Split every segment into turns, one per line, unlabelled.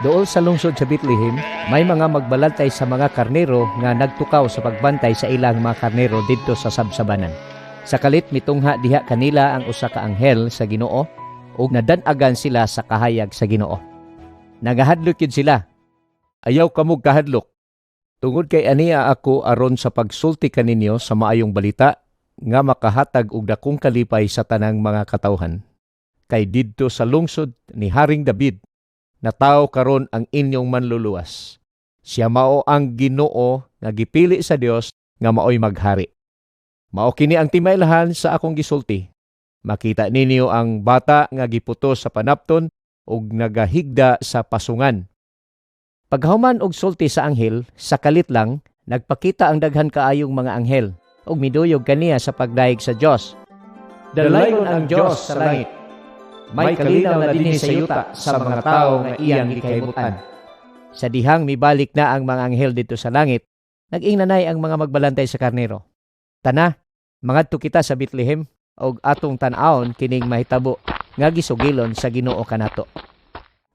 Duol sa lungsod sa Bethlehem, may mga magbalantay sa mga karnero nga nagtukaw sa pagbantay sa ilang mga karnero didto sa sabsabanan. Sa kalit mitungha diha kanila ang usa ka anghel sa Ginoo ug nadan-agan sila sa kahayag sa Ginoo. Nagahadlok yun sila.
Ayaw kamog kahadlok. Tungod kay ania ako aron sa pagsulti kaninyo sa maayong balita nga makahatag og dakong kalipay sa tanang mga katawhan. Kay didto sa lungsod ni Haring David natawo karon ang inyong manluluwas. Siya mao ang Ginoo nga gipili sa Dios nga maoy maghari. Mao kini ang timailhan sa akong gisulti. Makita ninyo ang bata nga giputos sa panapton ug nagahigda sa pasungan.
Paghuman og sulti sa anghel, sa kalit lang nagpakita ang daghan kaayong mga anghel ug miduyog kaniya sa pagdayeg sa Dios. Dalaygon ang Dios sa langit. May kalinaw na dinhi sa yuta sa mga tawo nga iyang gikahimutan. Sa dihang mibalik na ang mga anghel didto sa langit, nag-ingnanay ang mga magbalantay sa karnero. "Tana, mangadto kita sa Bethlehem ug atong tan-awon kining mahitabo nga gisugilon sa Ginoo kanato."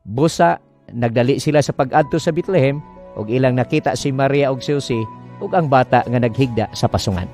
Busa nagdali sila sa pag-adto sa Bethlehem ug ilang nakita si Maria ug si Jose ug ang bata nga naghigda sa pasungan.